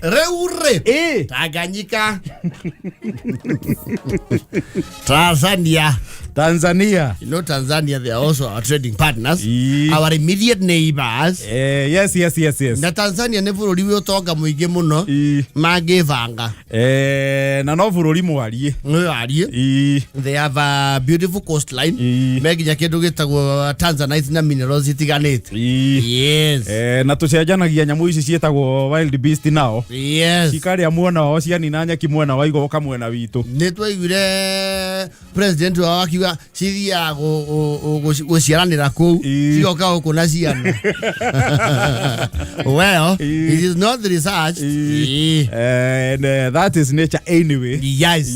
Rĩu rĩ, Tanganyika, Tanzania. Tanzania. You know Tanzania, they are also our trading partners, Ii. our immediate neighbors. Yes. Na Tanzania nĩ bũrũri wĩ ũtonga mũingĩ mũno mangĩbanga. Na no bũrũri mwariĩ. Nĩwariĩ. They have a beautiful coastline. Me nginya kĩndũ gĩtagwo Tanzanite na minerals itiganĩte. Yes. Na tũcenjanagia nyamũ ici ciĩtagwo wild beast nao. Cikarĩa mwena wao, cianina nyeki mwena wa igoka mwena witũ. Nĩ twaiguire president wao akiuga cithiaga gũciaranĩra kũu, cigoka gũkũ na ciana. Well, it is not research. And that is nature anyway. Yes.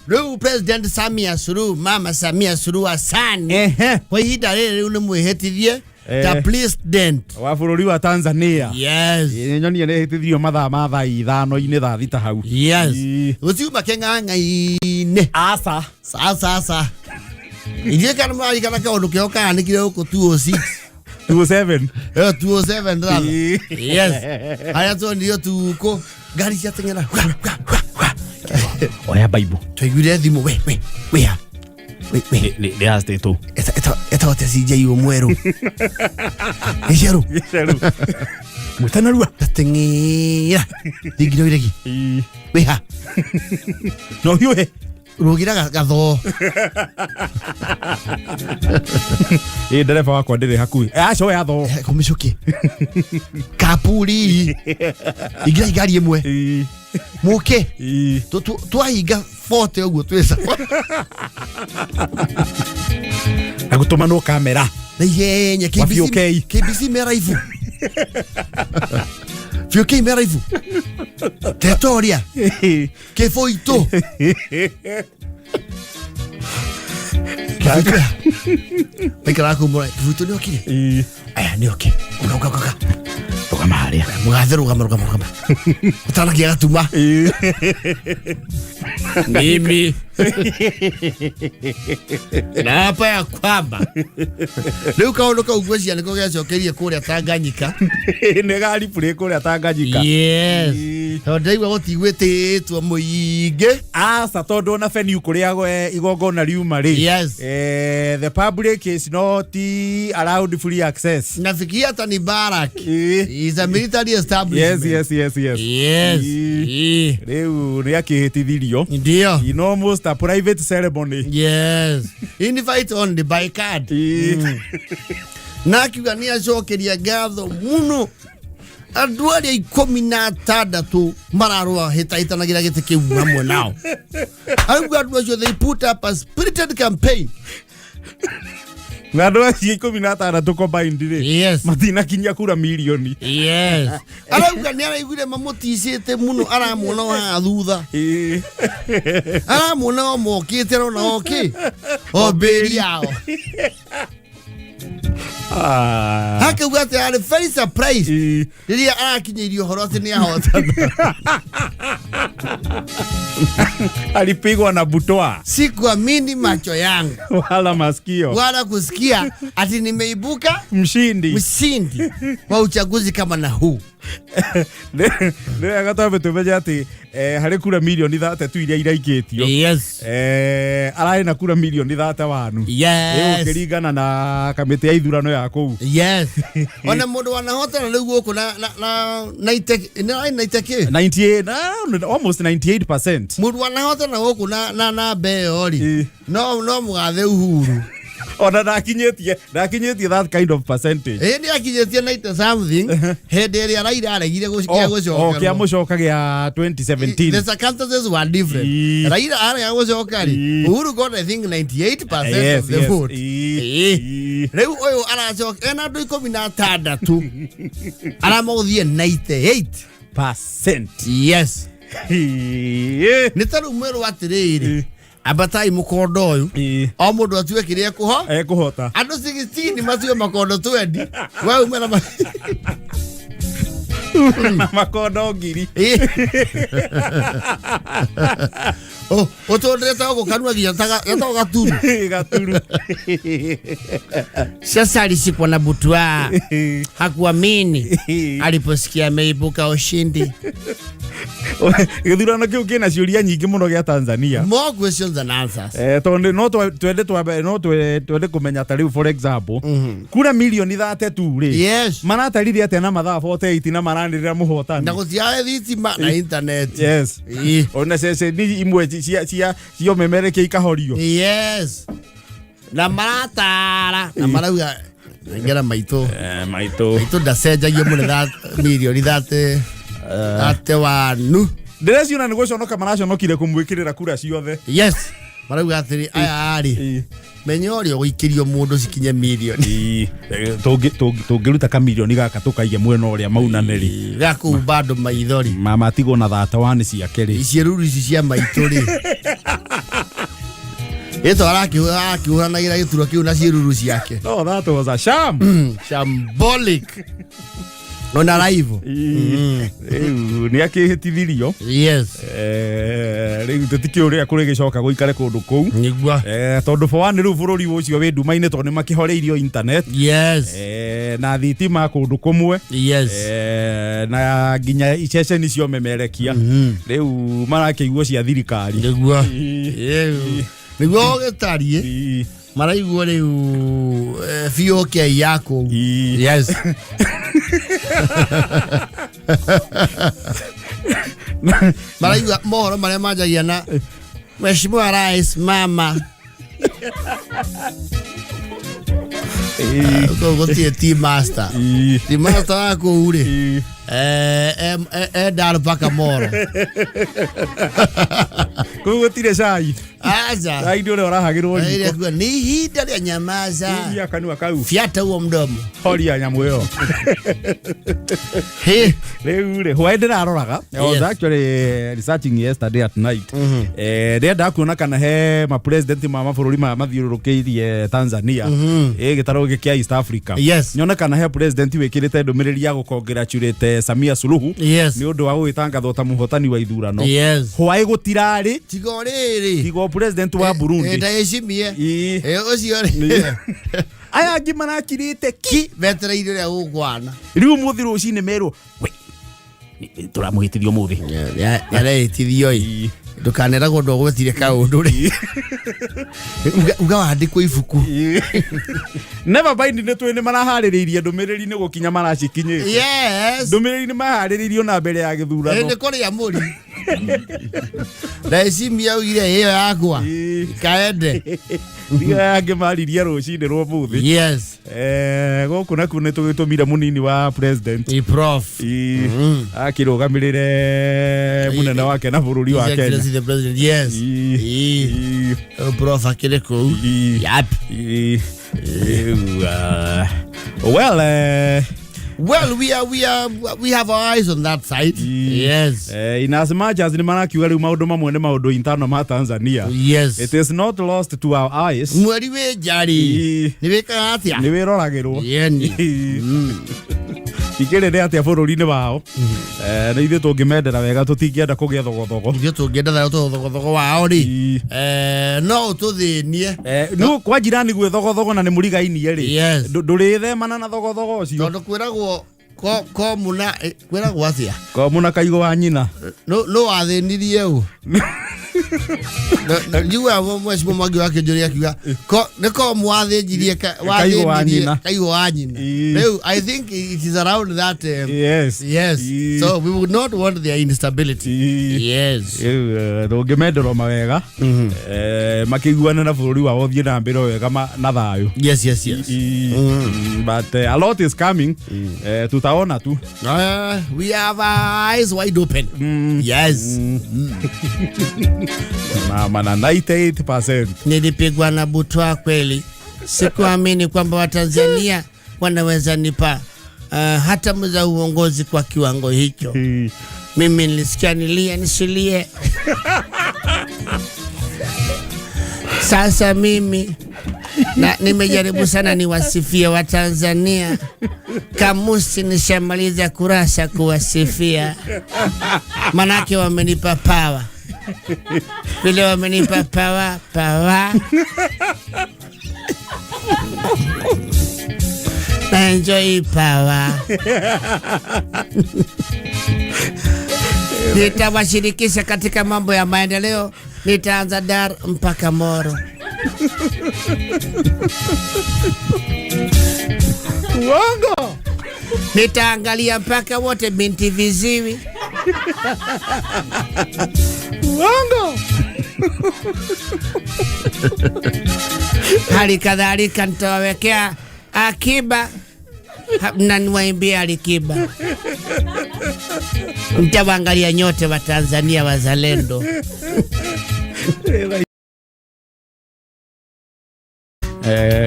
Rĩu President Samia Suluhu, Mama Samia Suluhu Hassan, kwa ihinda rĩrĩ rĩu nĩ mwĩhĩtithie ta president wa bũrũri wa Tanzania. Yes. Nyonie nĩ hĩtithio mathaa ma thaa 5-inĩ, thaa 6 hau. Yes. Gũtiuma kĩng'ang'a-inĩ. Aca. Sasa ithuĩ kana mũrarikana kaũndũ kĩo kahanĩkire gũkũ 206? 207. 207 rather. Yes, harĩa tuonirio tukũ ngari ciateng'era hwa, hwa, hwa, hwa. Oya Bible. Twaiguire thimũ, we we we ha we we. Nĩ yacitĩtwo. Etagwo te CJ mwerũ gĩcerũ. Gĩcerũ mwĩtanarua. Tateng'era thingiro iregi wĩ ha. No hiũhe. Rũgira gathoo. Ĩ, ndereba wakwa ndĩrĩ hakuhĩ. Aca, oya thoo. Kũmĩcuki kapuri ingira ngari ĩmwe mũke twahinga 40 ũguo twĩca. Na gũtũmanwo kamera. Na ihenya. Wa KBC. BOK. KBC meraibu BOK meraibu tetoria kĩbũitũ kĩbũitũ maikaraga kũu mũra kĩbũitũ nĩ okire. Aya nĩ oke, ũka ũka ũka. Rũgama harĩa. Mũgathe, rũgama rũgama rũgama ũtanagia gatuma. Mimi naapa ya kwamba rĩu kaũndũ kau ngwĩciria nĩko gecokeirie kũrĩa Tanganyika. Nĩ garibũrĩ kũrĩa Tanganyika. Yes, tondũ ndaigua gũtigwĩtĩtwo mũingĩ. Aca, tondũ ona venue kũrĩa igongona riuma rĩ, the public is not allowed free access. Nafikiria hata ni barrack, is a military establishment. Yes. Rĩu nĩ akĩhĩtithirio. Ndio. In almost a private ceremony. Yes, invite only by card. Na akiuga nĩ acokeria ngatho mũno andũ arĩa 16 mararũa hĩtahĩtanagĩra gĩtĩ kĩu hamwe nao. Auga andũ acio, they put up a spirited campaign. Na andũ acio 16 combined rĩ, matinakinyia kura mirioni. Yes, arauga nĩ araiguire mamũticĩte mũno, aramwona o haha thutha, aramwona o mokĩte, arona oke o mbĩri yao. Hakauga atĩ arĩ very surprised rĩrĩa arakinyĩirio ũhoro atĩ nĩ ahotana. Alipigwa na butwa. Sikuamini macho yangu wala masikio wala kusikia ati nimeibuka mshindi mshindi wa uchaguzi kama na huu. Nĩ wega twambe tũmenye atĩ harĩ kura mirioni 32 iria iraikĩtio, ararĩ na kura mirioni 31. Rĩu ũkĩringana na kamĩtĩ ya ithurano ya kũu. Yes, ona mũndũ wanahotana rĩu gũkũ na nĩ naite kĩ? 98, almost 98%. Mũndũ wanahotana gũkũ na namba ĩyo rĩ, no mũgathe Uhuru. Ona ndakinyĩtie that kind of percentage. Ĩ, nĩ akinyĩtie 90 something hĩndĩ ĩrĩa Raila aregire Oh, gũcokerwo. Kĩa mũcoka gĩa 2017. The circumstances were different. Raila arega gũcoka rĩ, Uhuru got, I think, 98% of the vote. Rĩu ũyũ aracoka ena andũ 16, aramũthie 98 percent. Yes. Nĩ ta rĩu mwerwo atĩrĩrĩ, ambatai mũkondo ũyũ, o mũndũ atue kĩrĩa ekũho ekũhota. Andũ 16 matue makondo 20, we ume na Na makondo ngiri. Oh, ũtũndĩte gũkũ kanua nginya getagwo gaturu. Gaturu. Sasa alishikwa na butwa, hakuamini aliposikia ameibuka ushindi. Gĩthurano kĩu kĩna ciũria nyingĩ mũno gĩa Tanzania. More questions than answers. Tondũ no twende twambe no twende kũmenya ta rĩu, for example, kura milioni 32 rĩ, maratarire atĩa na mathaa 48 na maranĩrĩra mũhotani? Na gũtiarĩ thitima na internet. Ona ceceni imwe cia ũmemerekia ikahorio. Yes, na maratara na marauga ngera maitũ. Maitũ. Maitũ ndacenjagio mũno milioni 31. Ndĩreciona nĩ gũconoka maraconokire kũmwĩkĩrĩra kura ciothe. Yes, marauga atĩrĩ, aya rĩ, menya ũrĩa ũgũikĩrio mũndũ cikinye milioni. Tũngĩruta kamirioni gaka tũkaige mwena ũrĩa maunane rĩ, ga kũu bado maithori. Mama atigwo na 31 ciake rĩ. Ciĩruru ici cia maitũ rĩ, ĩto arakĩhũranagĩra gĩturwa kĩu na ciĩruru ciake. No, that was a sham. Shambolic on arrival. Rĩu nĩ akĩhĩtithirio. Rĩu tũtikĩũĩ ũrĩa kũrĩgĩcoka gũikare kũndũ kũu. Nĩguo. Tondũ for one rĩu bũrũri ũcio wĩ nduma-inĩ tondũ nĩ makĩhoreirio internet na thitima kũndũ kũmwe, na nginya iceceni cia ũmemerekia rĩu marakĩiguo cia thirikari. Nĩguo nĩguo gĩtariĩ. Maraiguo rĩu BOK ya kũu. Yes, maraigua mohoro marĩa manjagia na Mheshimiwa Rais mama. Kũu gũtirĩ tea master. Tea master wa kũu rĩ, endar mpaka moro. Kũu gũtirĩ cai. Aca. Cai nĩ ũrĩa ũrahagĩrwo Ile riko. kuwa ni ihinda rĩa nyamaza. Iria kanua kau. Fyata huo mdomo. Horia nyamũ ĩyo. He. Rĩu rĩ, hwaĩ ndĩraroraga, I was actually researching yesterday at night. Ndĩrendaga kuona kana he mapresident ma mabũrũri maya mathiũrũrũkĩirie Tanzania, gĩtarũ gĩkĩ kĩa East Africa, nyone kana he president wĩkĩrĩte ndũmĩrĩri ya gũcongratulate Samia Suluhu nĩ ũndũ wa gũgĩtangathwo ta mũhotani wa ithurano. Hwaĩ gũtirarĩ. Tiga rĩrĩ. Tiga president wa Burundi. Ndaheshimie. Ũcio rĩ, Aya angĩ marakirĩte ki metereire ũrĩa gũkwana. Rĩu ũmũthĩ rũcinĩ merwo we tũramũhĩtithia ũmũthĩ. Nĩarehĩtithio ĩ, ndũkaneragwo ndũgwetire kaũndũ rĩ, uga wandĩkwo ibuku. Never mind, nĩ twĩ nĩ maraharĩrĩirie ndũmĩrĩri nĩ gũkinya maracikinyĩte. Ndũmĩrĩri nĩ maharĩrĩirio na mbere ya gĩthurano. Nĩ kũrĩa mũri ndaheshimia augire ĩyo yakwa kaende. Ndiga yangĩ maririe rũcinĩ rwa ũmũthĩ. Gũkũ nakuo nĩ tũgĩtũmire mũnini wa president. I prof. Akĩrũgamĩrĩre mũnene wake na bũrũri wa His Kenya. Excellency the President, yes. Prof akĩrĩ kũu. Yep. Rĩu, well, Well, we have our eyes on that side. Yes. In as much as nĩ marakiuga rĩu maũndũ mamwe nĩ maũndũ internal ma Tanzania, it is not lost to our eyes. Mweri wĩ njari. Nĩ wĩkaga atĩa? Nĩ wĩroragĩrwo. Yeni. Ikĩrĩ nĩ atĩa bũrũri-inĩ wao. Na ithuĩ tũngĩmendera wega tũtingĩenda kũgĩa thogothogo. Ithuĩ tũngĩenda thayũ tondũ thogothogo wao rĩ, no ũtũthĩnie. No kwa jirani gwĩ thogothogo na nĩ mũrigainie rĩ, ndũrĩthemana na thogothogo ũcio. Tondũ kwĩragwo ko mũna, kwĩragwo atĩa? Ko mũna kaigo wa nyina. No wathĩnirie ũ? Njiguaga mwecimu Mwangi wa Kĩnjũri akiuga nĩ ko mwathĩnjirie Kaigo wa wathĩnirie nyina. kaigo wa nyina. Rĩu I think it is around that yes. So we would not want their instability. Yes. Rĩu, tũngĩmenderwo mawega, makĩiguane na bũrũri wao ũthiĩ na mbere wega na thayũ. Yes. But a lot is coming. Tutaona tu. We have our eyes wide open. Yes. Na 98%. Nilipigwa na butwa kweli. Sikuamini kwamba Watanzania wanaweza nipa hatamu za uongozi kwa kiwango hicho. Mimi nilisikia nilie nisilie. Sasa mimi Na nimejaribu sana niwasifie wa Tanzania. Kamusi nishamaliza kurasa kuwasifia, manake wamenipa power vile wamenipa power power na enjoy power. Nitawashirikisha katika mambo ya maendeleo. Nitaanza Dar mpaka Moro. Uongo. Nitaangalia mpaka wote binti viziwi. Uongo. Hali kadhalika nitawawekea akiba na niwaimbie Alikiba. Nitawaangalia nyote wa Tanzania wazalendo.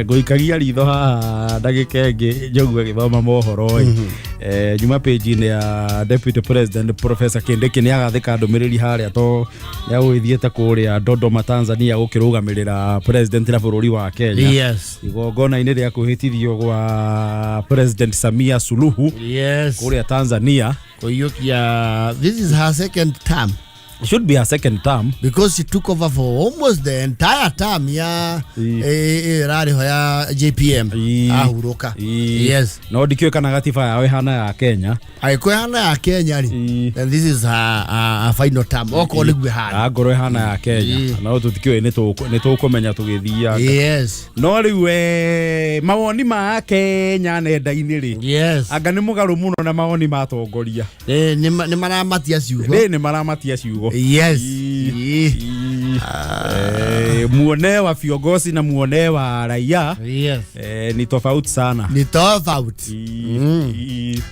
Ngũikagia ritho haha ndagĩka ĩngĩ Njogu agĩthoma mohoro ĩ. Nyuma page-inĩ ya Deputy President Professor Kindiki nĩ agathĩka ndũmĩrĩri harĩa to nĩ agũgĩthiĩte kũrĩa Dodoma, Tanzania gũkĩrũgamĩrĩra president na bũrũri wa Kenya igongona-inĩ rĩa kwĩhĩtithio gwa President Samia Suluhu kũrĩa Tanzania. Kũiyũkia, this is her second term. Should be her second term. Because she took over for almost the entire term ya ĩrarĩho ya JPM ahurũka. No ndikĩũĩ kana gatiba yao ĩhana ya Kenya. Angĩkorwo ĩhana ya Kenya rĩ, then this is her final term okorwo nĩguo ĩhana. Angorwo ĩhana ya Kenya, no tũtikĩũĩ, nĩ tũkũmenya tũgĩthiaga. No rĩu mawoni ma Kenya nenda-inĩ rĩ, anga nĩ mũgarũ mũno na mawoni ma atongoria. Nĩ maramatia ciugo. Rĩ nĩ maramatia ciugo. Muone wa viongozi na muone wa raia ni tofauti sana. Ni tofauti.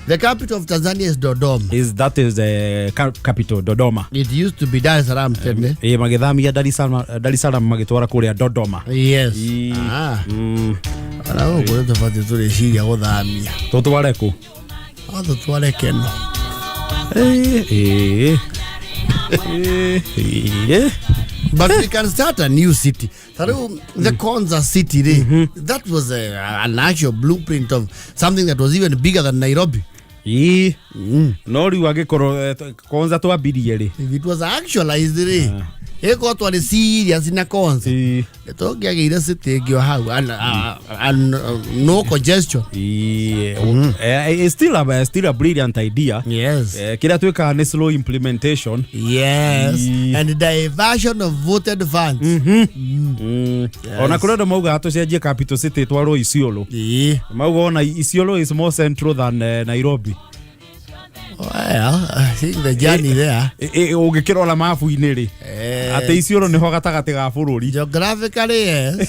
The capital of Tanzania is Dodoma. Is that is the capital Dodoma. It used to be Dar es Salaam tene. Magĩthamia Dar es Salaam, Dar es Salaam magĩtwara kũrĩa Dodoma. Ona gũkũ nĩ tũbatiĩ tũrĩciria gũthamia. Tũtware kũ? No tũtware Keno. But we can start a new city. Ta rĩu the Konza city rĩ, that was an actual blueprint of something that was even bigger than Nairobi. Ĩĩ. No rĩu angĩkorwo Konza twambirie rĩ, If it was actualized rĩ, ĩkorwo twarĩ serious na Konza, tũngĩagĩire city ĩngĩ o hau and no congestion. Ĩĩ. It's still a brilliant idea. Kĩrĩa twĩkaga nĩ slow implementation. And diversion of voted funds. Ona kũrĩ andũ maugaga tũcenjie capital city twarwo Isiolo. Mauga ona Isiolo is more central than Nairobi. Well, I think the journey there. Ũngĩkĩrora mabu-inĩ rĩ, atĩ Isiolo nĩho gatagatĩ ga bũrũri. Geographically, yes.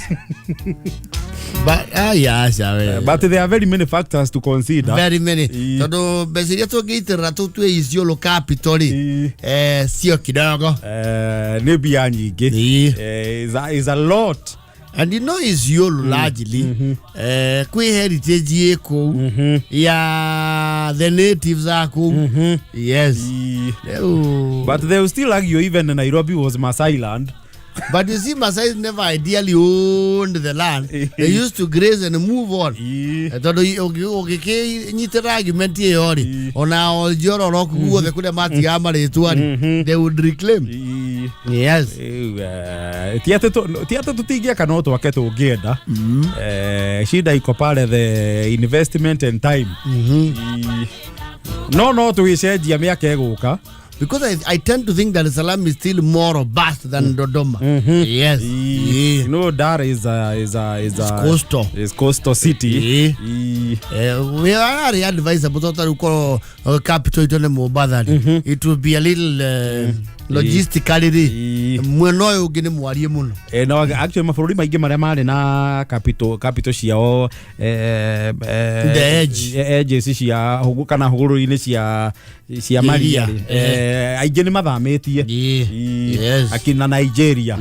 But yeah, yeah. But there are very many factors to consider. Very many. Tondũ mbeca iria tũngĩitĩrĩra tũtue Isiolo capital rĩ, sio kidogo. Nĩ mbia nyingĩ. Is a lot. And you know Isiolo largely kwĩ heritage ĩ kũu ya the natives a kũu. Yes. Rĩu But they will still argue even Nairobi was Masai land. But you see, Masais never ideally owned the land. They used to graze and move on. Tondũ ũngĩkĩnyitĩra argument ĩyo rĩ, ona Oljororok guothe kũrĩa matigaga marĩtwa rĩ, they would reclaim. Rĩu, ti atĩ tũtingĩaka no twake tũngĩenda. Shida iko pale the investment and time. No tũgĩcenjia mĩaka ĩgũka. Because I tend to think Dar es Salaam is still more robust than Dodoma. You know, Dar is It's a coastal. Is coastal city. We are advisable tondũ rĩu korwo capital itũ nĩ Mombasa rĩ, it will be a little logistically rĩ, mwena ũyũ ũngĩ nĩ mwarie mũno. No, actually mabũrũri maingĩ marĩa marĩ na capital ciao The edge. Edges cia kana hũgũrũrũ-inĩ cia maria rĩ, aingĩ nĩ mathamĩtie. Akina Nigeria.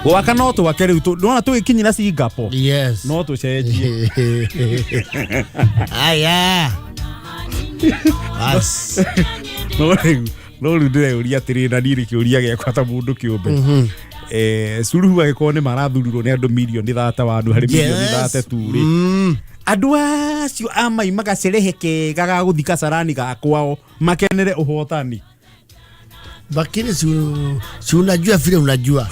Gwaka no twake rĩu nĩwona tũgĩkinyĩra Singapore, no tũcenjie. Aya. Bas. No rĩu ndĩreyũria atĩrĩ, na niĩ nĩ kĩũria gĩakwa ta mũndũ kĩũmbe. Suluhu agĩkorwo nĩ marathurirwo nĩ andũ mirioni 31 harĩ mirioni 32 rĩ, andũ acio a mai magacerehe kega ga gũthi Kasarani ga kwao makenere ũhotani. Lakini si unajua vile unajua.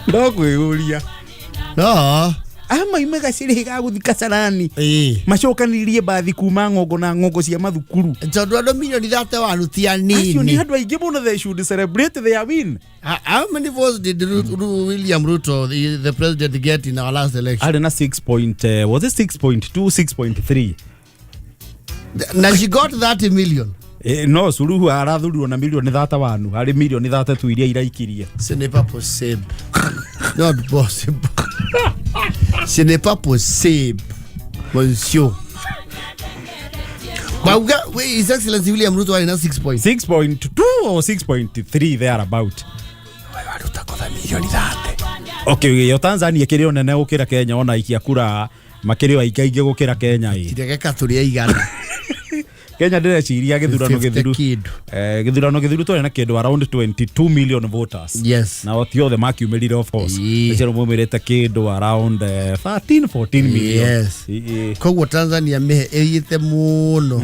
No kwĩyũria. No. Amai magacerehe ga gũthi Kasarani, macokanĩrĩrie mbathi kuma ng'ongo na ng'ongo cia mathukuru. Tondũ andũ milioni 31 ti acio nĩ anini. Andũ aingĩ mũno, they should celebrate their win. How many votes did William Ruto, the president, get in our last election? Arĩ na 6 point, was it 6.2, 6.3? Na she got 30 million. No Suluhu arathurirwo na milioni 31 harĩ milioni 32 iria iraikirie. Ce n'est pas possible. Not possible. Ce n'est pas possible. Monsieur. Bauga, wait, His Excellency William Ruto alina 6 points. 6.2 or 6.3 thereabout. Waruta milioni 30. Okay, yo Tanzania kĩrĩ o nene gũkĩra Kenya, ona aikia kura makĩrĩ o aingĩ aingĩ gũkĩra Kenya ĩ. Tirege tũrĩ aigana. Kenya ndĩreciria gĩthurano 50 gĩthiru kĩndũ. Gĩthurano gĩthiru twarĩ na kĩndũ around 22 million voters. Na ti othe makiumĩrire, of course. Acio maumĩrĩte kĩndũ around 13 14 million. Koguo Tanzania mĩhe ĩiyĩte mũno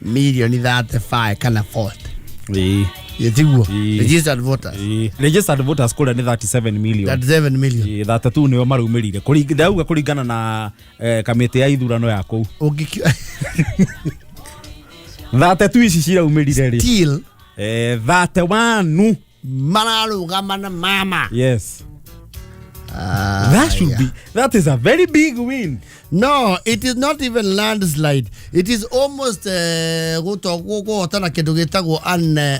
milioni 35 kana 40. Tiguo? Registered voters. Registered voters kũrĩa nĩ 37 million. 37 million. 32 nĩo maraumĩrire. Ndauga kũringana na kamĩtĩ ya ithurano ya kũu. Ũngĩkiu 32 ici ciraumĩrire rĩ, still 31 mararũgama na mama. Yes. Ah, That should yeah. be, that is a very big win. No, it is not even landslide. It is almost kũhotana kĩndũ gĩtagwo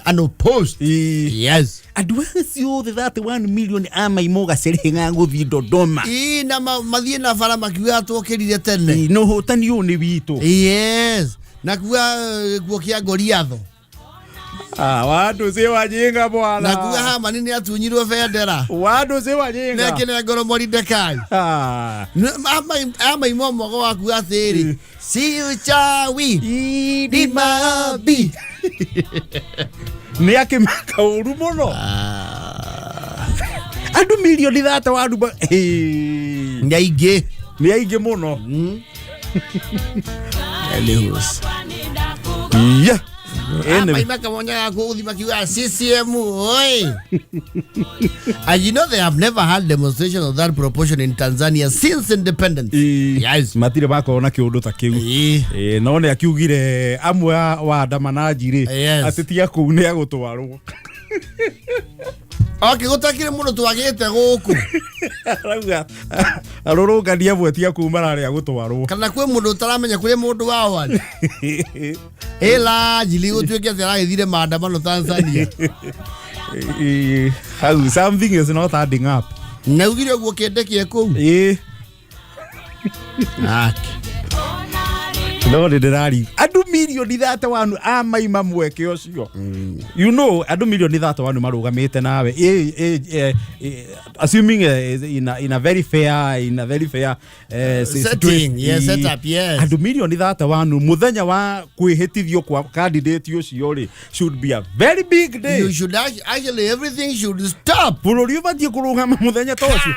unopposed. Yes. Andũ acio othe 31 million amaimo gacerehe ga gũthiĩ Dodoma. Ii, na mathiĩ na bara makiuga twokĩrire tene. Na ũhotani ũyũ nĩ witũ. Yes. Na kuga gĩkuo kĩa Goliatho. Ah, watu si wajinga bwana. Na kuga Hamani nĩ atunyirwo bendera. Watu si wajinga. Nekĩnengero Moridekai. Ah. Amaimo mwago waku atĩrĩ, si uchawi ni maombi. Nĩ akĩmaka ũru mũno andũ milioni 31 Nĩ aingĩ. Nĩ aingĩ mũno. Anyways. Yeah. Anyway. Amaima kamonyaga kũũthi makiuga CCM oi. And you know they have never had demonstration of that proportion in Tanzania since independence. Yes. Matirĩ makorwo na kĩũndũ ta kĩu. No nĩ akiugire amwe wa andamanaji rĩ, atĩ ti akũu nĩ agũtwarwo. Okay, gũtakĩrĩ mũndũ twagĩte gũkũ. Arauga arũrũngani amwe ti akũu mararĩ agũtwarwo. Kana kwĩ mũndũ ũtaramenya kũrĩa mũndũ wao arĩ. Ĩla njili gũtuĩke atĩ aragĩthire maandamano Tanzania. Hau something is not adding up. Na ugire ũguo kĩndekie kũu. Ake. No nĩ ndĩrari andũ milioni 31 a maima mweke ũcio, andũ milioni 31 marũgamĩte nawe, assuming in a very fair Setting, yes, setup, yes. Andũ milioni 31 mũthenya wa kwĩhĩtithio kwa candidate ũcio rĩ should be a very big day. You should actually everything should stop. Bũrũri ũbatiĩ kũrũgama mũthenya ta ũcio.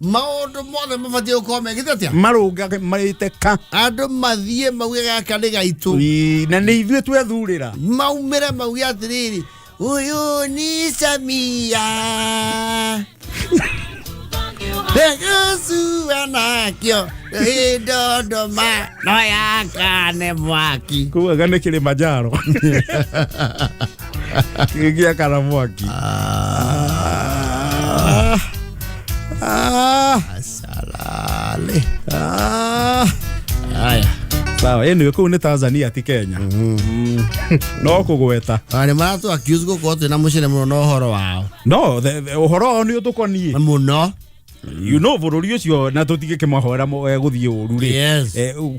Maũndũ mothe mabatiĩ gũkorwo mekĩte atĩa? Marũgamĩte ka. Andũ mathiĩ mauge gaka nĩ gaitũ. Na nĩ ithuĩ twethurĩra. Maumĩre mauge atĩrĩrĩ, ũyũ ni Samia Gũcua nakĩo ĩ Dodoma no yakane mwaki. Kugaga nĩ Kilimanjaro gĩgĩakana mwaki. Ah. Asalale. Ah. Haya. Sawa, anyway, kũu nĩ Tanzania ti Kenya. No kũgweta. Nĩ maratũ accuse gũkorwo twĩna mũcene mũno na ũhoro wao. No ũhoro wao nĩ ũtũkoniĩ mũno. Bũrũri ũcio na tũtigĩkĩmahoera gũthiĩ ũru rĩ.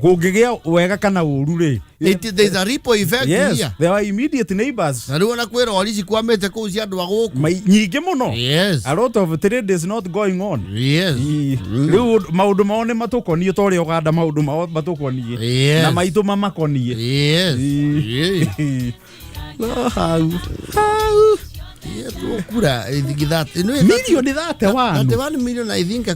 Kũngĩgĩa wega kana ũru rĩ, There is a ripple effect here. They are immediate neighbors. Na rĩu ona kwĩ rori cikwamĩte kũu cia andũ a gũkũ. Nyingĩ mũno. A lot of trade is not going on. Rĩu maũndũ mao nĩ matũkoniĩ ta ũrĩa Ũganda maũndũ mao matũkoniĩ na maitũ mamakoniĩ. No, hau hau. Ahetwo kura I think that Milioni 31. 31 million, I think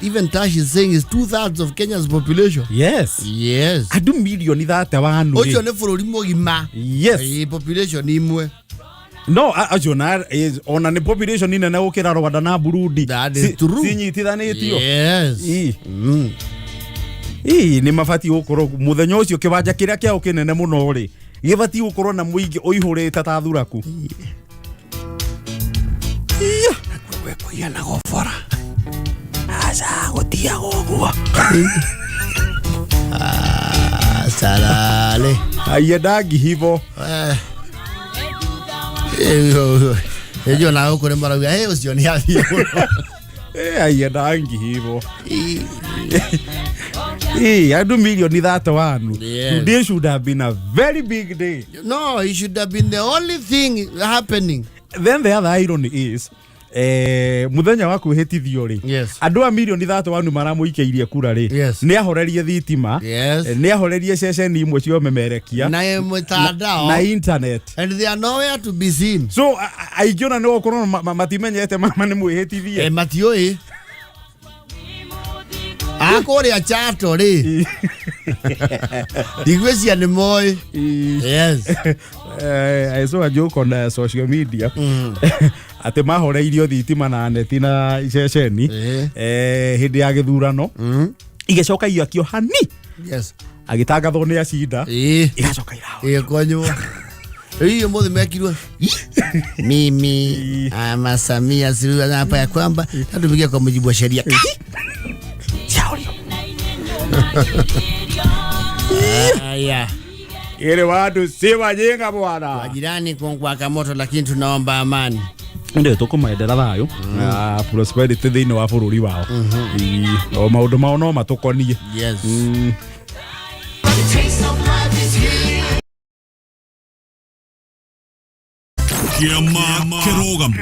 even Tash is saying is 2/3 of Kenya's population. Yes. Yes. Andũ milioni 31 Ũcio rĩ. nĩ bũrũri mũgima. Yes. Population imwe. No, acio na ona nĩ population nene gũkĩra Rwanda na Burundi. That is true. Cinyitithanĩtio. Yes. Ii. Ii nĩ mabatiĩ gũkorwo mũthenya ũcio kĩwanja kĩrĩa kĩao kĩnene mũno rĩ gĩbatiĩ gũkorwo na mũingĩ ũihũrĩte ta thuraku. Iya. Gwekũigana gobora. Aca gũtiaga ũguo. Ah, salale. Aiendangi hivo. Ĩyo na gũkũ nĩ marauga "Eh, ũcio nĩ athiĩ mũno." Aiendangi hivo. Andũ milioni 31. Yes. Today should have been a very big day. No, it should have been the only thing happening. Then the other irony is muthenya wa kwĩhĩtithio rĩ, Yes. andũ a milioni 31 maramũikĩirie kura rĩ, Yes. nĩ ahorerie thitima, Yes. nĩ ahorerie ceceni imwe cia ũmemerekia Na mtandao. Na internet. And they are nowhere to be seen. So aingĩ ona nĩ gũkorwo matimenyete mama nĩ mwĩhĩtithie. Matiũĩ. Akũrĩa Chato rĩ, ndigwĩcia nĩ moĩ. Yes. I saw a joke on social media atĩ mahoreirio thitima na neti na iceceni hĩndĩ ya gĩthurano, igĩcoka iakio hani, agĩtangathwo nĩ acinda, igacoka iraho. Ĩkonywo hii ũmũthĩ mekirwo mimi ama Samia Suluhu hapa ya kwamba natumikia kwa mujibu wa sheria. Ciaũrio. Haya. Ili watu si wajinga bwana. Majirani kuwaka moto, lakini tunaomba amani. Ndio tũkũmendera thayũ na prosperity thĩinĩ wa bũrũri wao. Ii, o maũndũ mao no matũkonie. Yes. The taste of life is here. Kĩama kĩrũgamo.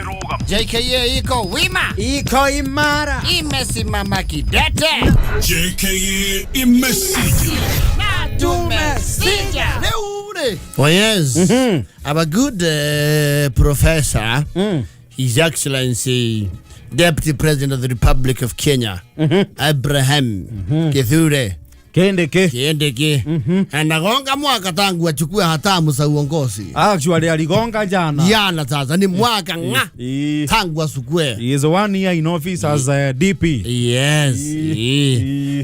JKA iko wima, Iko imara. Imesimama kidete. JKA imesija. Tumesija. Leo rĩ. Oh yes. Our good professor, His Excellency Deputy President of the Republic of Kenya, Abraham Kithure Kindiki. Kindiki, anagonga mwaka tangu achukue hatamu za uongozi. Actually aligonga jana. Jana sasa ni mwaka ng'a tangu asukue. He is one year in office as a DP. Yes.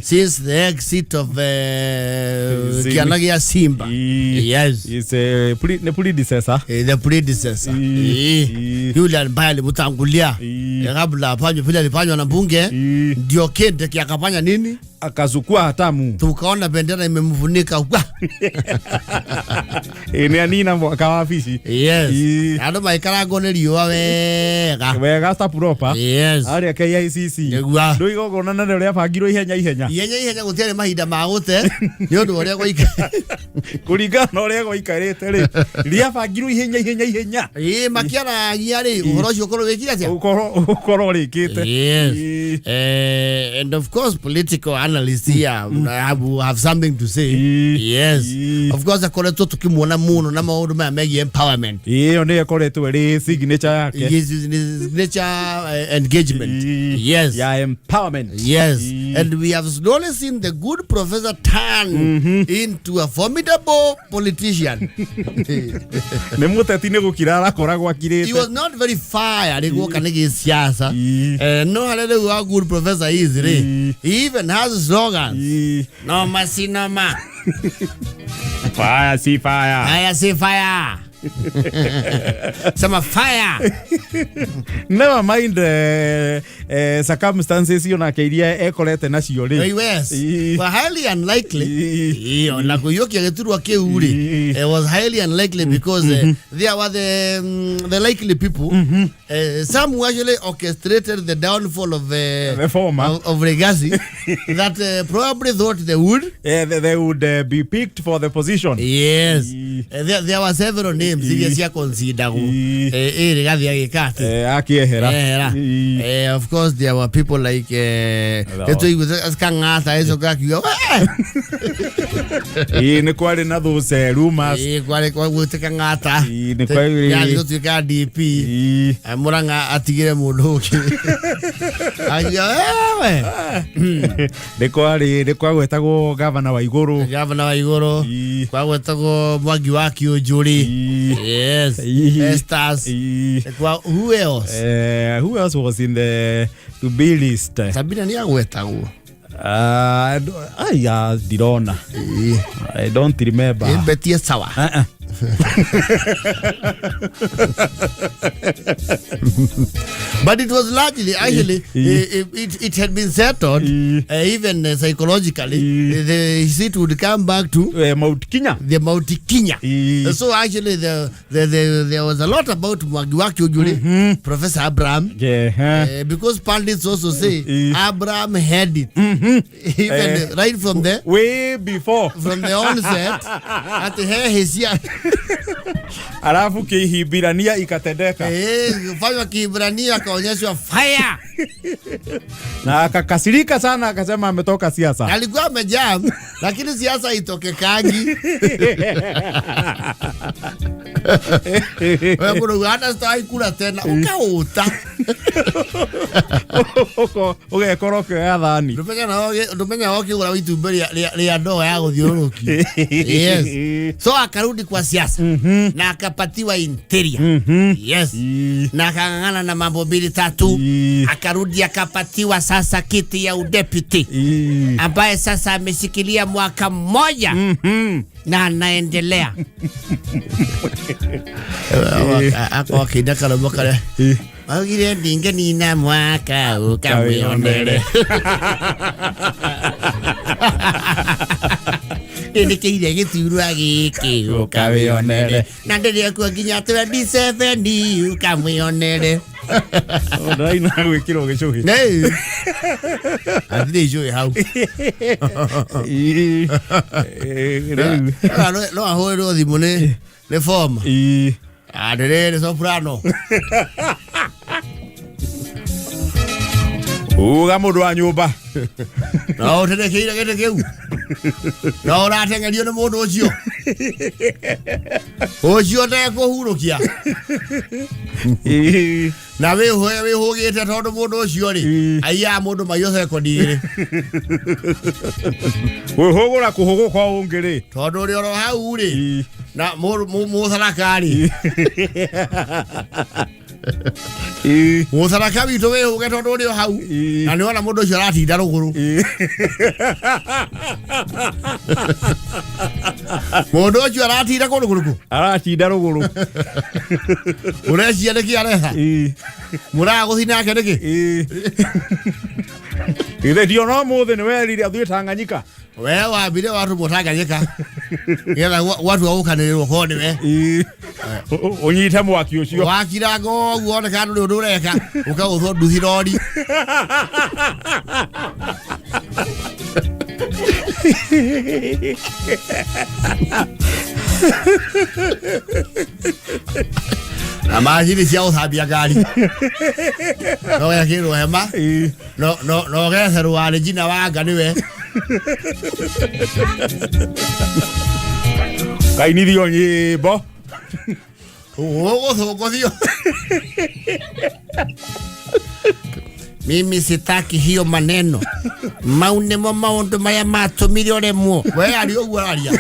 Since the exit of Kiana gĩa Simba. Yes. Is a nĩ predecessor. The predecessor. Yule ambaye alimtangulia kabla afanywe vile alifanywa na bunge, ndio Kindiki akafanya nini? Akazukua hatamu. Tukaona bendera imemfunika. Wa! Nĩ anina mwaka wa wabici. Yes. Andũ maikarangwo nĩ riũa wega. Wega ta proper. Yes. Arĩa KICC. Nĩguo. Ndũ igongona nene rĩa bangirwo ihenya ihenya. Ihenya ihenya, gũtiarĩ mahinda ma gũte nĩ ũndũ wa ũrĩa gwaikara. Kũringana na ũrĩa gwaikarĩte rĩ, rĩabangirwo ihenya ihenya ihenya. Ĩĩ, makĩaragia rĩ, ũhoro ũcio ũkorwo wĩkire atĩa? Ũkorwo ũrĩkĩte. Yes. And of course, political analysts here have something to say. Yes. Of course, akoretwo tukimuona muno na maũndũ maya megiĩ empowerment. Ĩyo nĩyo ĩkoretwo ĩrĩ signature yake. Yes, signature engagement. Yes. Ya empowerment. Yes. And we have slowly seen the good professor turn into a formidable politician. Nĩ mũteti nĩ gũkira arakoragwo He akirĩte. was not very fire guoka nĩ gĩsiasa. No harĩa rĩu our good professor is rĩ, he even has slogans. Noma si noma. Fire si fire. Fire si fire. Sema fire. Never mind circumstances onake iria ekorete nacio rĩ. Yes. Ii. But highly unlikely. Ii. Ĩyo, na kũiyũkia gĩturwa kĩu rĩ, Ii. it was highly unlikely because there were the likely people, some who actually orchestrated the downfall of The former. of Rigathi that probably thought they would They would be picked for the position. Yes. Ii. There were several names. names iria cia consideragwo. Ĩ Rigathi agĩka atĩ Akiehera. Ehera. Of course there were people like nĩtũiguĩte Kang'ata ĩcoka akiuga "Wee!" Ĩĩ, nĩ kwarĩ na those rumors. Ĩĩ, kwarĩ gwĩte Kang'ata. Ĩĩ, nĩ kwarĩ- Yathiĩ gũtuĩka DP. Mũrang'a atigire mũndũ ũngĩ akiuga wewe. Nĩ kwarĩ nĩ kwagwetagwo gavana wa igũrũ. Gavana wa igũrũ. Kwagwetagwo Mwangi wa Kĩũnjũrĩ. Yes. Estas. Kwa who else? Who else was in the to be list? Sabina nĩ agwetagwo. Aya ndirona. I don't remember. Ĩmbetie sawa. Uh-uh. But it was largely, actually, it had been settled, even psychologically, the seat would come back to Mount Kenya. The Mount Kenya. So actually, there was a lot about Mwangi wa Kiunjuri, Professor Abraham. Because pundits also say Abraham had it. Even right from the way before. From the onset, at he his Alafu Kihibirania ikatendeka. Kufanywa Kihibrania akaonyeshwa fire. Na akakasirika sana akasema ametoka siasa. Alikuwa amejam lakini siasa itokekangi. Wewe kuna hata sitawahi kula tena ukauta. Ũgekora ũkĩoya thani. Ndũmenya ũkĩgũra itumbĩ rĩa ndoo ya gũthiũrũrũkia. Yes. So akarudi kwa siasa na akapatiwa interior. Yes. Na akang'ang'ana na mambo mbili tatu. Akarudi akapatiwa sasa kiti ya udeputy ambaye sasa ameshikilia mwaka mmoja na anaendelea. Ako akina karamo kare. Augire ndingenina mwaka ukamwionere. Nĩkĩire gĩturwa gĩkĩ ũkamwĩonere. Na ndĩrĩ kuo nginya 27 ũkamwĩonere. Ndĩraina gwĩkĩrwo gĩcũhĩ. Nei. Athire icũhĩ hau. Rĩu. No ahũrĩrwo thimũ nĩ form. Ndĩrĩrĩ soprano. Uga mũndũ wa nyũmba. No ũterekeire gĩtĩ kĩu. No ũrateng'erio nĩ mũndũ ũcio. Ũcio ũtekũhurũkia. Na wĩhũgĩte tondũ mũndũ ũcio rĩ, aiyaga mũndũ maiyo sekondi igĩrĩ. Kwĩhũgũra kũhũgũka ũngĩ rĩ. Tondũ ũrĩ oro hau rĩ, na mũtharaka rĩ. Mũtharaka witũ wĩhũge tondũ ũrĩ o hau. Na nĩwona mũndũ ũcio aratinda rũgũrũ. Mũndũ ũcio aratinda kũndũ kũrĩkũ? Aratinda rũgũrũ. Ũrecia nĩkĩ areha? Mũraga gũthiĩ nake nĩkĩ? Githĩ ti ona ũmũthĩ nĩ werire athiĩ Tanganyika? We wambire watũmwo Tanganyika. Nĩgetha gwatua gũkanĩrĩrwo korwo nĩwe. Ũnyite mwaki ũcio. Wakiranga ũguo wone kana ndũrĩ ũndũ ũreka, ũkagũthwo nduthi rori. Na macini cia gũthambia ngari. No gekĩrwo hema. No getherwo warĩ Gina Wanga nĩwe. Kainithio nyĩmbo. Ũgũthũngũthio. Mimi sitaki hiyo maneno. Mau nĩmo maũndũ maya matũmire ũremwo. We aria ũguo araria.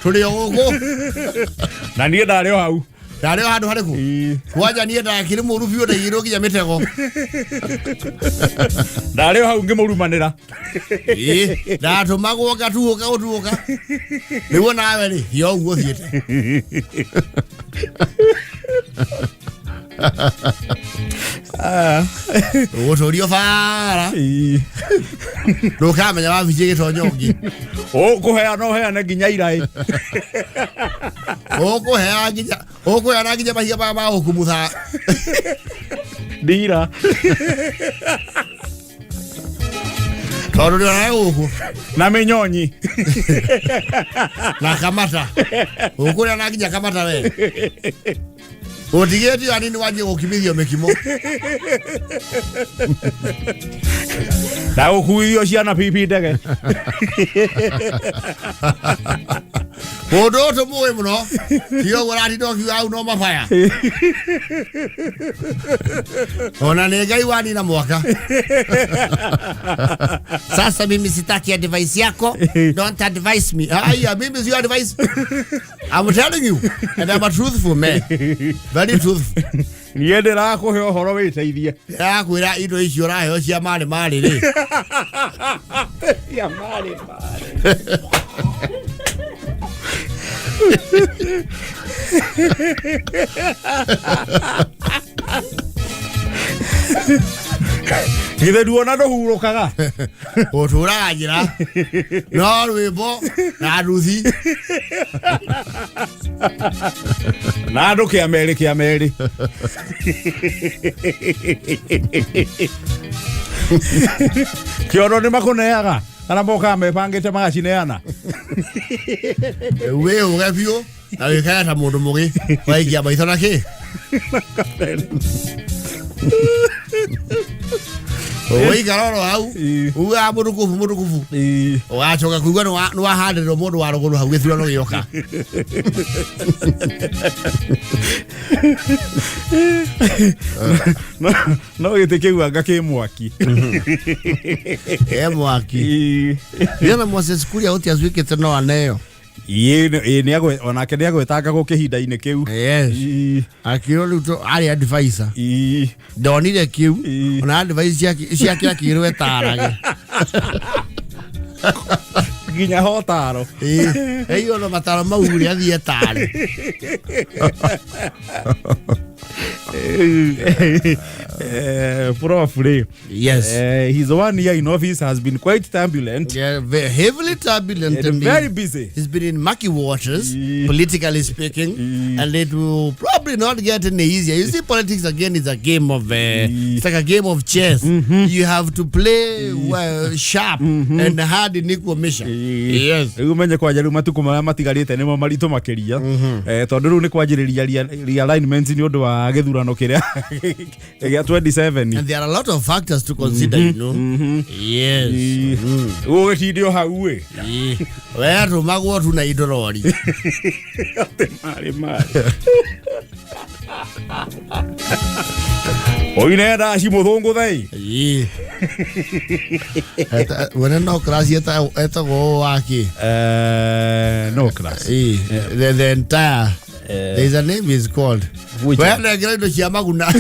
Tũrĩ o gũkũ. Na niĩ ndarĩ o hau. Ndarĩ o handũ harĩkũ? Kwanja niĩ ndakĩrĩ mũũru biũ ndaigĩirwo nginya mĩtego. Ndarĩ o hau ngĩmũrumanĩra. Ndatũmagwo ngatuũka gũtuũka. Nĩguo nawe rĩ, thiĩ o ũguo ũthiĩte. Ũgũtũrio bara. Ndũkamenya wabici ĩgĩtonya ũngĩ. Ũkũheana ũheane nginya iraĩ. Ũkũheana nginya mahiga maya ma gũkumutha. Ndira. Tondũ nĩ onaga gũkũ Na mĩnyonyi. Na kamata ũkũrĩa na nginya kamata we ũtigĩtio anini wanjie gũkimithio mĩkimo. Na gũkuithio ciana pipi ndege. Mũndũ ũyũ tũmũĩ mũno tiga ũguo ũratinda ũkiuga hau no mabaya ona nĩ Ngai wanina mwaka. Sasa mimi sitaki advice yako. Don't advise me. Aya, mimi sio advice. I'm telling you, and I'm a truthful man, very truthful. Niĩ ndĩrakũhe ũhoro wĩteithie. Ndĩrakwĩra indo icio ũraheo cia marĩ marĩ rĩ. Cia marĩ marĩ. Githĩ nduona ndũhurũkaga? Ũtũraga njĩra no rwĩmbo na nduthi. Na andũ kĩa merĩ kĩa merĩ. Kĩondo nĩ makũneaga kana mokaga mebangĩte magacineana? Wĩũge biũ na wĩkage ta mũndũ mũgĩ waikia maitho na kĩ ũikara oro hau ugaga mũtukubu mũtukubu ũgacoka kuigua nĩwahandĩrwo mũndũ wa rũgũrũ hau gĩthurano gĩoka. No gĩtĩ kĩu anga kĩ mwaki. E mwaki. Yena Moses Kuria ũtia atuĩkĩte no aneo. Ĩĩ, onake nĩ agwetanga gũkĩhinda-inĩ kĩu. Yes. Akĩrwo rĩu arĩ advisor. Ndonire kĩu. Ona advice ciake akĩrwo etarage. Nginya hotaro. Ĩĩ ona mataro mau rĩ athiĩ etare. Prof rĩ. Yes. His 1 year in office has been quite turbulent. Yeah, heavily turbulent and and very busy. He's been in murky waters, politically speaking, and it will probably not get any easier. You see, politics again is a game of, it's like a game of chess. You have to play well, sharp and hard in equal measure. Yes. Rĩu menye kwanja rĩu matukũ marĩa matigarĩte nĩmo maritũ makĩria, tondũ rĩu nĩ kwanjĩrĩria realignments nĩ ũndũ wa gĩthurano kĩrĩa gĩa 27. And there are a lot of factors to consider. Yes. Gũgĩtindĩ o hau ĩ. We tũmagwo tu na indo rori. Atĩ marĩ marĩ oine ndaci mũthũngũ thei. Ĩĩ. Wene no class etagwo waki. No class. Ĩĩ. The entire there is a name is called. Which We one? nengera indo cia maguna.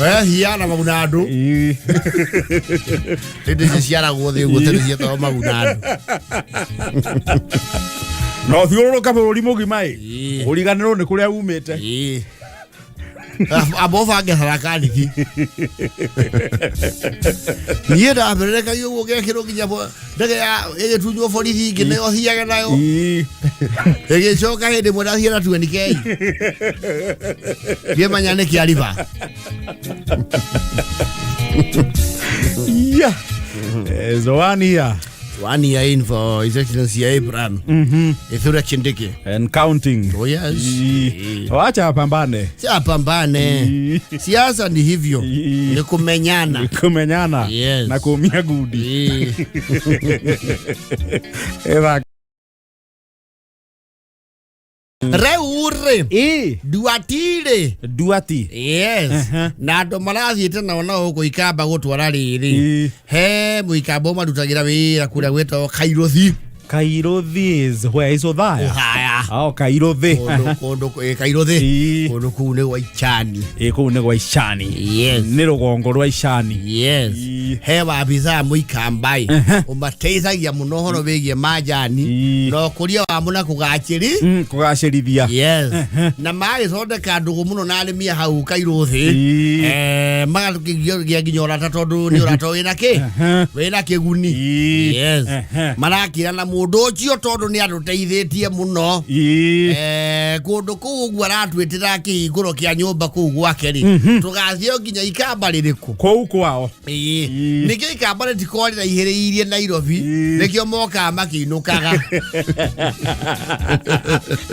We hiana maguna andũ. Indo icio ciaragwo thĩ ũguo tene cietagwo maguna andũ. Na ũthiũrũrũka bũrũri mũgima ĩ ũriganĩrwo nĩ kũrĩa umĩte. Ĩĩ. Amba ũbange harakanithi niĩ ndambĩrĩrĩkagia ũguo ngekĩrwo nginya ndege ya ĩgĩtunywo borithi ingĩ nĩyo thiage nayo. Ĩgĩcoka hĩndĩ ĩmwe ndathiĩ na 20K ngĩmenya nĩ kĩariba. Yeah. So 1 year. 1 year in for His Excellency Abraham Kithure Kindiki. And counting. Oh yes. Wacha apambane. Si apambane. Siasa ni hivyo. Ni kumenyana. Kumenyana. Yes. Na kuumia gundi. Ĩthaka. Rĩu rĩ nduati-rĩ. Nduati. Yes. Na andũ marathiĩte nao nao gũkũ ikamba gũtwara rĩrĩ he mũikamba ũmarutagĩra wĩra kũrĩa gwĩtagwo Kairuthi. Kairuthi is where? Is Othaya? Othaya. Oh, Kairuthi. Kũndũ kũndũ Kairuthi. Kũndũ kũu nĩ gwa Ichani. Ĩ, kũu nĩ gwa Icani. Yes. Nĩ rũgongo rwa Icani. Yes. He wabithaa mũikamba ĩ ũmateithagia mũno ũhoro wĩgiĩ majani na ũkũria wamo na kũgacĩri. Kũgacĩrithia. Yes, na magĩthondeka ndũgũ mũno na arĩmi a hau Kairuthi. Magakĩgĩa nginya ũrata tondũ nĩ ũrata wĩna kĩ wĩna kĩguni. Yes. Marakĩra na mũndũ ũcio tondũ nĩ andũteithĩtie mũno. Ĩĩ. Kũndũ kũu ũguo aratwĩtĩra kĩhingũro kĩa nyũmba kũu gwake rĩ, tũgathiĩ o nginya ikamba rĩrĩkũ? Kũu kwao. Ĩĩ. Ĩĩ. Nĩkĩo ikamba rĩtikoragwo rĩraihĩrĩirie Nairobi, Ĩĩ. nĩkĩo mokaga makĩinũkaga.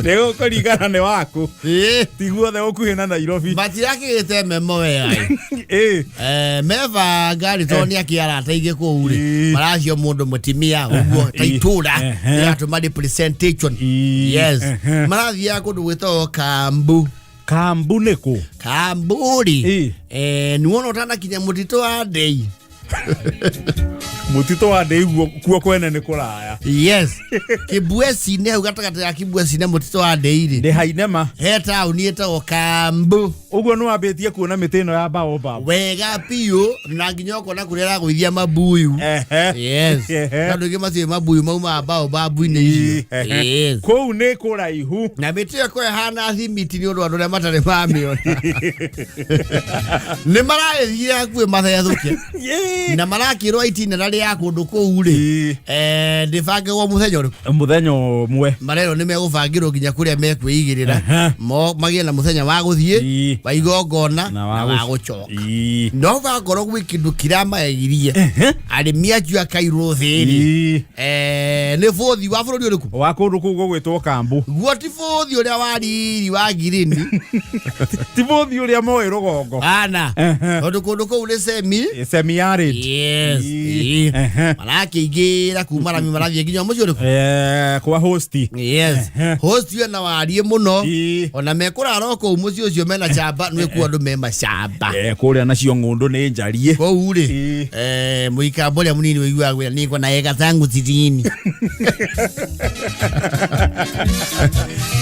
Nĩ gũkũringana nĩ waku. Ĩĩ. Ti guothe gũkuhĩ na Nairobi. Matirakĩgĩte memo wega. Ĩĩ. Mebanga rĩ, tondũ nĩ akĩ arata aingĩ kũu rĩ, Ĩĩ. maracio mũndũ mũtimia ũguo ta Ĩĩ. itũra rĩratũma representation. Ĩĩ. Yes. Marathiaga kũndũ gwĩtagwo Kambu. Kambu nĩ kũ? Kambu rĩ, Ĩĩ. nĩwona ũtanakinya mũtitũ wa Ndei. Mũtitũ wa Ndei kuo kwene nĩ kũraya. Yes, Kibweci-inĩ, hau gatagatĩ ga Kibweci na mũtitũ wa Ndei rĩ, Ndĩ hainema. He taũni ĩtagwo Kambu. Ũguo nĩ wambĩtie kuona mĩtĩ ĩno ya baobab. Wega biũ, na nginya ũkona kũrĩa aragũithia mabuyu. Yes. Andũ aingĩ maciĩ mabuyu maumaga baobabu-inĩ icio. Yes. Kũu nĩ kũraihu. Na mĩtĩ ĩyo ko ĩhana thimiti nĩ ũndũ andũ arĩa matarĩ mamĩona nĩ maragĩthiire hakuhĩ mathethũke. Na marakĩrwo itinerary ya kũndũ kũu rĩ, ndĩbangĩrwo mũthenya ũrĩkũ? Mũthenya ũmwe. Marerwo nĩ megũbangĩrwo nginya kũrĩa mekwĩigĩrĩra. Magĩe na mũthenya wa gũthiĩ wa igongona na wa gũcoka. No bakorwo gwĩ kĩndũ kĩramaegirie arĩmi acio a Kairũ thĩ rĩ, nĩ bũthi wa bũrũri ũrĩkũ? Wa kũndũ kũu gũgwĩtwo Kambu. Guo ti bũthi ũrĩa wa riri wa ngirini. Ti bũthi ũrĩa moĩ rũgongo. Ana tondũ kũndũ kũu nĩ semi Semi arid. Yes. Marakĩingĩra kuma rami marathiĩ nginya mũciĩ ũrĩkũ? Kwa hosti. Yes. Host ena wariĩ mũno. Ona mekũrara o kũu mũciĩ ũcio mena camba, nĩ kuo andũ me macamba. Kũrĩa nacio ng'ũndũ nĩ njarie. Kũu rĩ, mũikamba ũrĩa mũnini ũiguaga gwĩra niko na eka zangu 60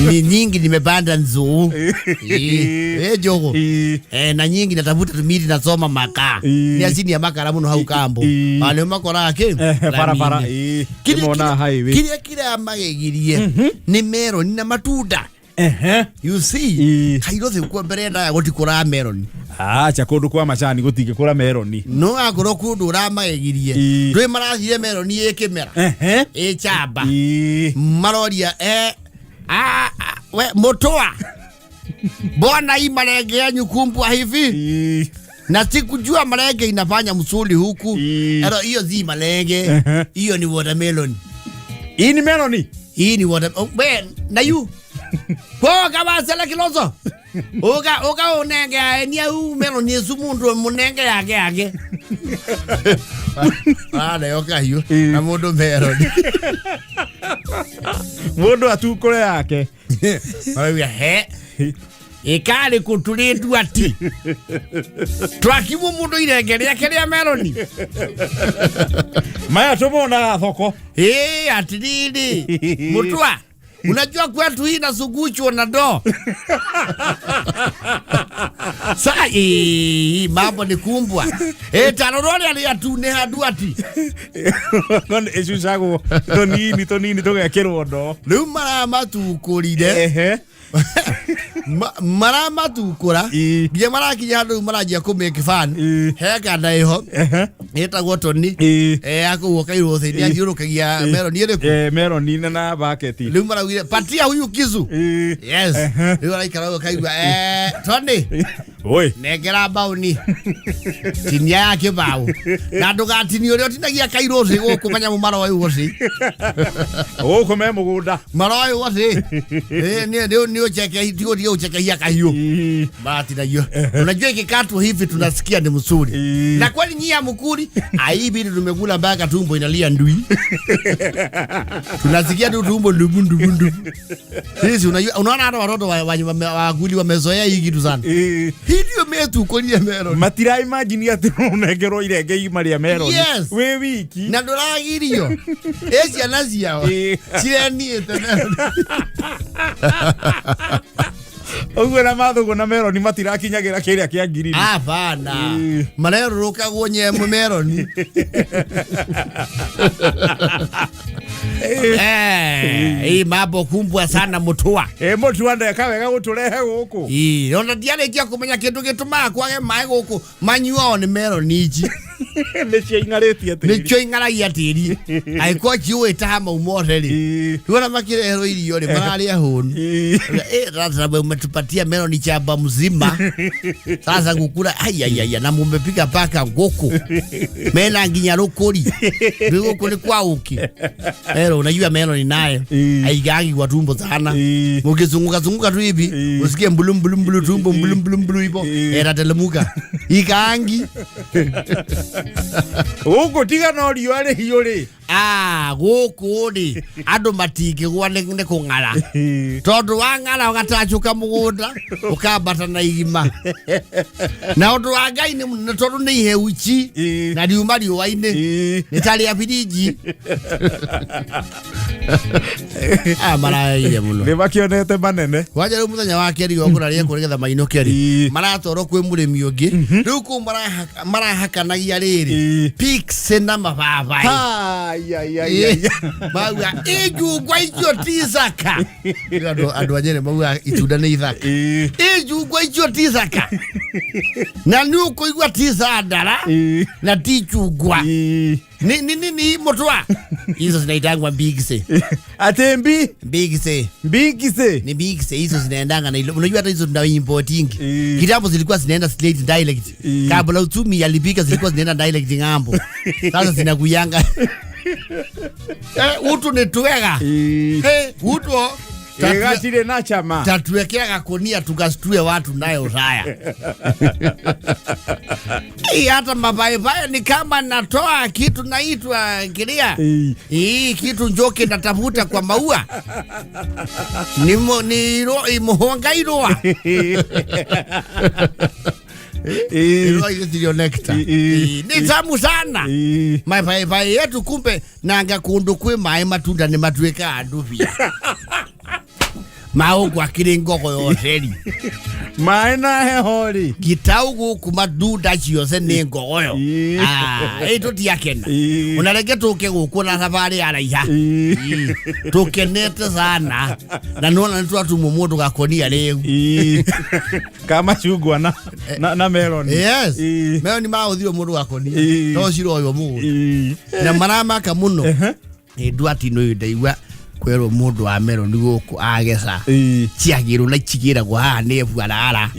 ni nyingi, nimepanda nzuu. Njũgũ. Na nyingi natafuta tumiti nasoma makaa. Nĩ acini a makara mũno hau Kambo. Nĩ makoraga kĩ Barabara. rami-inĩ. Kĩmona highway. Kĩrĩa kĩramagegirie nĩ meroni na matunda. You see, Kairũ thĩ kuo mbere ndaya gũtikũraga meroni. Acha, kũndũ kwa macani gũtingĩkũra meroni. No akorwo kũndũ ũramagegirie, ndwĩ marathire meroni ĩ kĩmera ĩ chamba. Maroria we mũtũa, mbona hii marenge yanyu kumbwa hivi? Na sikujua marenge inafanya msuli huku. Ero hiyo zi marenge, hiyo ni watermelon. Hii ni meloni. Hii ni water, oh, we na yu koga wasela kilozo uga uga unenge aenia u melon yesu mundu munenge yake yake areo kahiũ na mundu melon. Mũndũ atukũre yake. Marauga he ikari kuturindu ati twakimwo mundu irenge rĩake rĩa meloni. Maya tũmonaga thoko. Ĩ atiriri mutua, unajua kwetu hii nasuguchwa na ndoo. Sa mambo ni kumbwa tarora ũrĩa rĩatune handu ati Ĩcucagwo tũnini tũnini tũgekĩrwo ndoo. Rĩu maramatukũrire. Maramatukũra nginya marakinya handũ rĩu maranjia kũ make fun. He kanda ĩho ĩtagwo Toni akũu kairwo thĩ nĩ athiũrũkagia meroni ĩrĩkũ? Meroni na baketi. Rĩu maraugire patia huyu kisu. Yes. Rĩu araikara ũguo kaigua Toni, Oi. nengera mbaũni tinia ya kĩbaũ na ndũgatinie ũrĩa ũtinagia kairũ thĩ gũkũ manyamũ maroĩ ũcio. Gũkũ me mũgũnda. Maroĩ ũcio nĩ ũcheke tigũtige ũchekehia kahiũ maratinagio. Unajua ikikatwa hivi tunasikia ni mzuri. Na kweli nyie hamkuli aibi, tumekula mpaka tumbo inalia ndui, tunasikia tu tumbo ndubu ndubu ndubu. Sisi unajua, unaona hata watoto wa wamezoea hii kitu sana. Hii ndio metukorie meroni. Matira imagine atĩ ũnengerwo irenge igima rĩa meroni wĩ wiki. Na ndũragirio ĩ ciana ciao cireniĩte meroni. Ũguo na mathũgũ na meroni matirakinyagĩra kĩrĩa kĩa ngirini. Hapana, marerũrũkagwo nyemwe meroni. Eh, hii mambo kumbwa sana mutua. Ä må tua ndeka wega gå tå rehe gå kå. Ii, ona ndiarĩkia kũmenya kĩndũ gĩtũmaga kwage maĩ gũkũ manyuao nĩ meroni ici. Nä ciaing'arä tie. Nĩkĩo ing'aragia tĩri angĩkorwo ciũĩ taha mau mothe rĩ, rĩu ona makĩreherwo irio rĩ, mararĩa hũnu. Eh, sasa umetupatia meloni chamba mzima, sasa gukura aiaiaia, na mumepika paka nguku mena nginya rukuri rĩu gũkũ nĩ kwa ũki mero. Unajua meloni nayo haigagi kwa tumbo sana. Mukizunguka zunguka tu hivi, usikie mbulu mbulu mbulu tumbo, mbulu mbulu mbulu hivyo, inatelemuka ikaangi. Gå kå tiga no riå rä hiå rä. Ah, gũkũ rĩ andũ matingĩgwa nĩ kũng'ara, tondũ wang'ara ũgatacũka mũgũnda ũkambata na igima, na ũndũ wa Ngai nĩ tondũ nĩ iheu ici na riuma riũa-inĩ nĩ ta rĩa birinji. Ah, maraire mũno. Nä makĩonete manene. Kwanja rĩu mũthenya wa kerĩ igongona rĩekwo nĩgetha mainũke rĩ, maratwarwo kwĩ mũrĩmi ũngĩ rĩu kũu marahakanagia rĩrĩ pigs na mababaĩ. Ai, ai, ai, ai. Mauga ijungwa icio ti thaka. Andũ a Nyeri mauga itunda nĩ ithaka. Ijungwa icio ti thaka na nĩ ũkũigua ti thandara na ti chungwa. Ni mutwa hizo zinaitangwa mbigse. Atä mbi? Mbigse. Mbingise. Ni mbigse hizo zinaendanga na unajua hata hizo tuna importing. Kitambo zilikuwa zinaenda straight direct. Kabla uchumi yalipika zilikuwa zinaenda direct ng'ambo, sasa zinakuyanga. Eh, utu ni twega. Eh, utu Ĩgatirĩ na chama. Tatuwekea gakunia tukastue watu nayo haya. Hii hata mapaipai ni kama natoa kitu naitwa kilia. Hii kitu njoki natafuta kwa maua ni mo, ni ro muhonga irua. Irua ile nectar. Ni tamu sana. Mapaipai yetu kumbe nanga kundu kwi maĩ matunda nĩ matuĩkaga ndubia maũguo akĩrĩ ngogo yoteri. Maĩ na heho rĩ. Gitau gũkũ matunda ciothe nĩ ngogoyo. Ah, ĩ tũtiakena. Ona reke tũke gũkũ na thabarĩ ya raiha. Tũkenete sana na nĩwona nĩtwatumwo mũndũ gakonia rĩu. Ka macungwa na meloni. Yes. Meo nĩ maũthirwo mũndũ gakonia no ciroywo mũgũnda na maramaka mũno. Ĩ ndwatino ĩyo ndaigua kwerwo mũndũ wa meloni gũkũ ageca ciagĩrwo na cigĩragwo haha nĩ ebu arara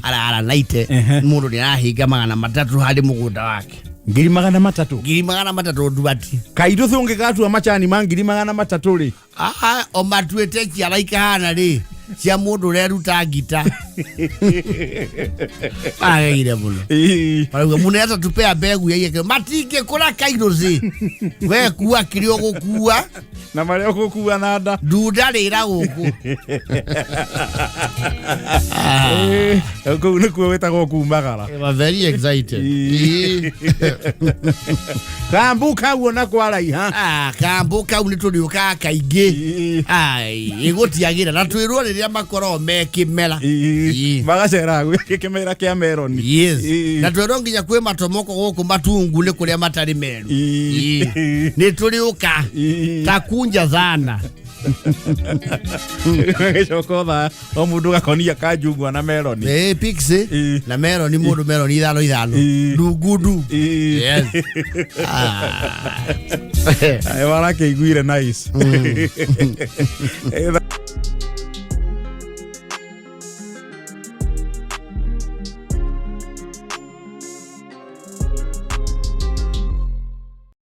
arara naite. Mũndũ nĩ arahinga 300 harĩ mũgũnda wake. 300,000? 300,000 nduati. Kairũ ũngĩgatua macani ma 300,000 rĩ. Ah, o matuĩte ciara ikahana rĩ cia mũndũ ũreruta ngita ageire mũno. Marauga mũneta tupea mbegu ya ikĩro matingĩkũra kairũ ci we kua kĩrĩa ũgũkua. Na marĩa ũgũkua na nda. Ndunda rĩra gũkũ. Kũu nĩkuo wĩtagwo kumagara. They were very excited. Kambu kau ona kwaraiha. Ah, kambu kau nĩ tũrĩũkaga kaingĩ. Ai, ĩgũtiagĩra na twĩrwo rĩrĩa makoragwo me kĩmera. Magacera gwĩ kĩmera kĩa meroni. Yes. Na twĩrwo nginya kwĩ matomoko gũkũ matungu nĩ kũrĩa matarĩ meru. Nĩ tũrĩũka takunja sana. Gĩcoka thaa o mũndũ gakonia ka njungwa na meroni. Eh, pixie na meroni mũndũ meroni ithano ithano. Ndungundu. Yes. Ah. Warakĩiguire nice.